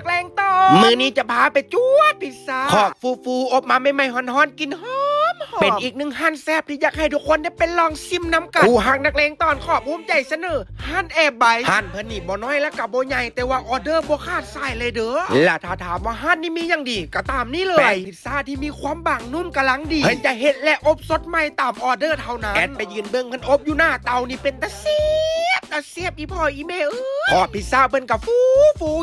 ແລງຕອນ ມື້ນີ້ຈະພາໄປຈວດພິດຊາ ຂອບຟູໆ ອົບມາໃໝ່ໆ ຮ້ອນໆ ກິ່ນຫອມໆ ເປັນອີກໜຶ່ງຮ້ານແຊບທີ່ຢາກໃຫ້ທຸກຄົນໄດ້ໄປລອງຊິມນຳກັນ. ຄູ່ຮັກນັກແລງຕອນ ຂໍພູມໃຈສະເໜີ ຮ້ານແອໄບ. ຮ້ານເພິ່ນນີ້ບໍ່ນ້ອຍ ແລະກະບໍ່ໃຫຍ່ ແຕ່ວ່າອໍເດີບໍ່ຂາດສາຍເລີຍເດີ. ແລະຖ້າຖາມວ່າຮ້ານນີ້ມີຫຍັງດີ ກະຕາມນີ້ເລີຍ ແປ້ງພິດຊາທີ່ມີຄວາມບາງນຸ້ມກຳລັງດີ ເພິ່ນຈະເຮັດ ແລະອົບສົດໃໝ່ຕາມອໍເດີເທົ່ານັ້ນ. ແອດໄປຢືນເບິ່ງເພິ່ນອົບຢູ່ໜ້າເຕົານີ້ ເປັນຕາແຊບ ຕາແຊບອີ່ພໍ່ອີ່ແມ່ເອີຍ. ຂອບພິດຊາເພິ່ນກະຟູ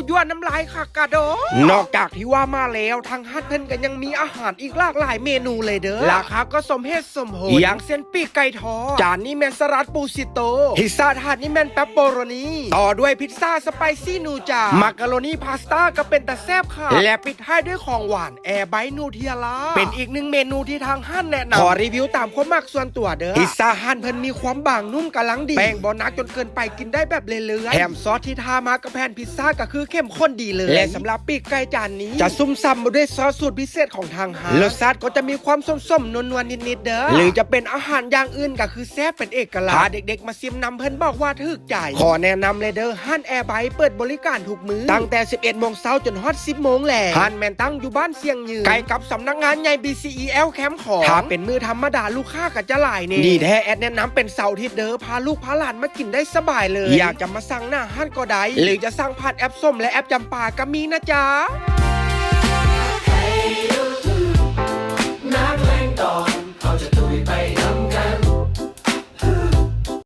ໆ ຢວນນ້ຳລາຍຄັກກະດອກ. ນອກຈາກທີ່ວ່າມາແລ້ວ ທາງຮ້ານເພິ່ນກະຍັງມີອາຫານອີກຫຼາກຫຼາຍເມນູເລີຍເດີ ລາຄາກໍສົມເຫດສົມຜົນ ຢ່າງເຊັ່ນ ປີກໄກ່ທອດ ຈານນີ້ແມ່ນສະຫຼັດປູຊິໂຕ ພິດຊາຖາດນີ້ແມ່ນເປັບເປີໂຣນີ ຕໍ່ດ້ວຍພິດຊາສະໄປຊີນູຈາ ມາກາໂຣນີພາສຕ້າກະເປັນຕາແຊບຄັກ ແລະປິດທ້າຍດ້ວຍຂອງຫວານ ແອໄບນູເທຍລາ ເປັນອີກໜຶ່ງເມນູທີ່ທາງຮ້ານແນະນຳ. ຂໍຣີວິວຕາມຄວາມມັກສ່ວນຕົວເດີ ພິດຊາຮ້ານເພິ່ນມີຄວາມບາງນຸ້ມກຳລັງດີ ແປ້ງບໍ່ໜັກຈົນເກີນໄປ ກິນໄດ້ແບບເລື້ອຍໆ ແຖມຊອສທີ່ທາມາກັບແຜ່ນພິດຊາກະຄືເຂັ້ມຂຸ້ນດີເລີຍ ແລະສຳລັບປີກໄກ່ຈານນີ້ ຈະຊຸ່ມຊ່ຳໄປດ້ວຍຊອສສູດພິເສດຂອງທາງຮ້ານ ລົດຊາດກໍຈະມີຄວາມສົ້ມໆ ນົວໆ ນິດໆ ເດີ ຫຼືຈະເປັນອາຫານຢ່າງອື່ນກະຄືແຊບເປັນເອກະລັກ. ພາເດັກໆ ມາຊິມນຳ ເພິ່ນບອກວ່າຖືກໃຈ. ຂໍແນະນຳເລີຍເດີ ຮ້ານແອໄບເປີດບໍລິການທຸກມື້ ຕັ້ງແຕ່ສິບເອັດໂມງເຊົ້າຈົນຮອດສິບໂມງແລງ. ຮ້ານແມ່ນຕັ້ງຢູ່ບ້ານຊຽງຍືນ ໃກ້ກັບສຳນັກງານໃຫຍ່ ບີຊີອີແອລ ແຄມຂອງ. ຖ້າເປັນມື້ທຳມະດາລູກຄ້າກະຈະຫຼາຍແນ່ ດີແທ້ແອດແນະນຳເປັນເສົາອາທິດເດີ ພາລູກພາຫຼານມາກິນໄດ້ສະບາຍເລີຍ. ຢາກຈະມາສັ່ງໜ້າຮ້ານກໍໄດ້ ຫຼືຈະສັ່ງຜ່ານແອັບສົ້ມ ແລະແອັບຈຳປາກະມີນະຈ໊ະ.